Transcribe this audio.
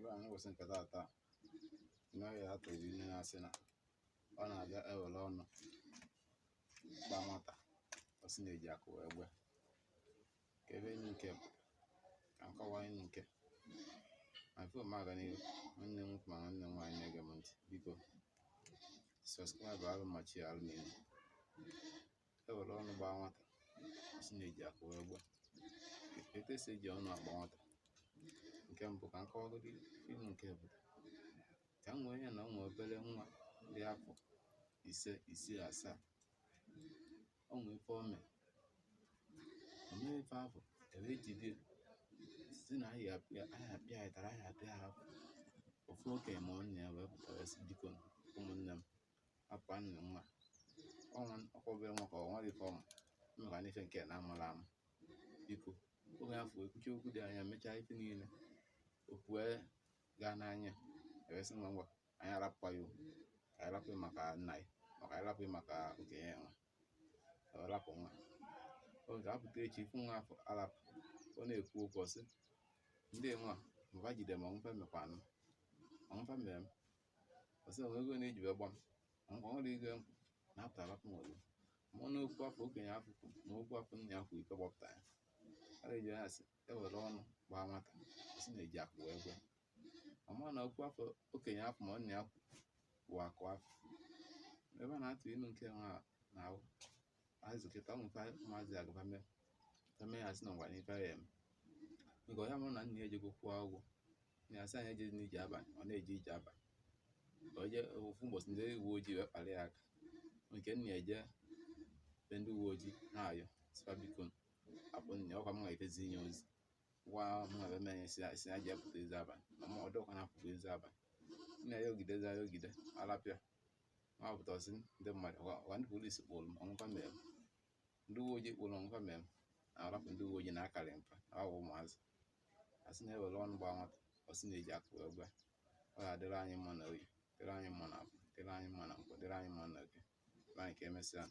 Ebe a n'ụbọchị nke taata, inu ya atụrụ inu na-asị na ọ na-abịa ewere ọnụ gba nwata, ọ sị na-eji akụ wee gbe. Ka ebe inu nke pụtara, ka m kọwaa inu nke ma before m aga n'ihu. Nwanne m nwoke ma nwanne m nwaanyị na-ege m ntị, biko subscribe alụ ma chi alụ n'ihu. Ewere ọnụ gbaa nwata, ọ sị na-eji akụ wee gbe. Etu esi eji ọnụ agba nwata? Nke mbụ, ka m kọwagodi inu nke pụtara, ka m nwee ya na ụmụ obere nwa dị afọ 5, 6, 7. O nwee ife o mee, o mee ife afọ, ewee jide si na anyị apịa, anyị apịa ya tara, anyị apịa ya afọ. Ofu okenye ma nna ya wee pụta wee sị, "Biko ụmụnne m, hapụ nna nwa ọnwa ọkwa obere nwa ka ọ nwere ife ọma maka n'ife nke na amara ama. Biko." Oge afọ wee kwuchie okwu dị anya, mechaa ife niile, okwu wee gaa n'anya, ewee sị, "Ngwa ngwa, anyị arapụkwa ya o, ka anyị rapụ ya maka nna ya, maka anyị rapụ ya maka okenye ya nwa." Ewee rapụ nwa. Oge apụta echi, ifu nwa afọ arapụ, ọ na-ekwu okwu, ọ sị ndị nwa mfa jide ma mfa mekwanụ ma mfa mere m. Ọ sị onwe ego na-eji wee gba m nkwa nwere ego na-apụta arapụ m ozugbo. Ma na okwu afọ okenye afọ kwu ma okwu afọ nna ya kwu, ife gbapụta ya a na-eji ya sị ewere ọnụ gbaa nwata, ọ sị na-eji akụ wee gwe. Ọma na okwu afọ okenye afọ ma nna ya kwu bụ akụ afọ. Ebe a na-atụ inu nke nwa na ahụ azụ kịta ụmụ ife ụmụazị agụba mee eme ya, sị na ngwa n'ife ya eme nke ọ ya mụrụ na nna ya ejego kwụọ ụgwọ na ya sị anyị eje n'ije abalị, ọ na-eje ije abalị. Ka o jee ofu ụbọchị, ndị uwe ojii wee kpara ya aka. Nke nna ya eje be ndị uwe ojii na-ayọ, sịfa biko hapụ nna ya, ọkwa m nwa efezi inye ozi gwa m nwa ebe mee si si ya ji apụta ezi abalị ma mụ ọdọkwa na-apụta ezi abalị. Nna ya ogide ya ogide alapịa nwa pụta, ọsị ndị mmadụ ọkwa ndị polisi kpụrụ m, ọnwụkwa mere m, ndị uwe ojii kpụrụ ọnwụkwa mere m na arapụ ndị uwe ojii na akarị mfa na ọ bụ ụmụazị. Asị na ewere ọnụ gbaa nwata, ọ sị na-eji akụ wee gwa. Ọ ga-adịrị anyị mma na oyi, dịrị anyị mma na afọ, dịrị anyị mma na nkwọ, dịrị anyị mma na oke. Anyị ka emesịa.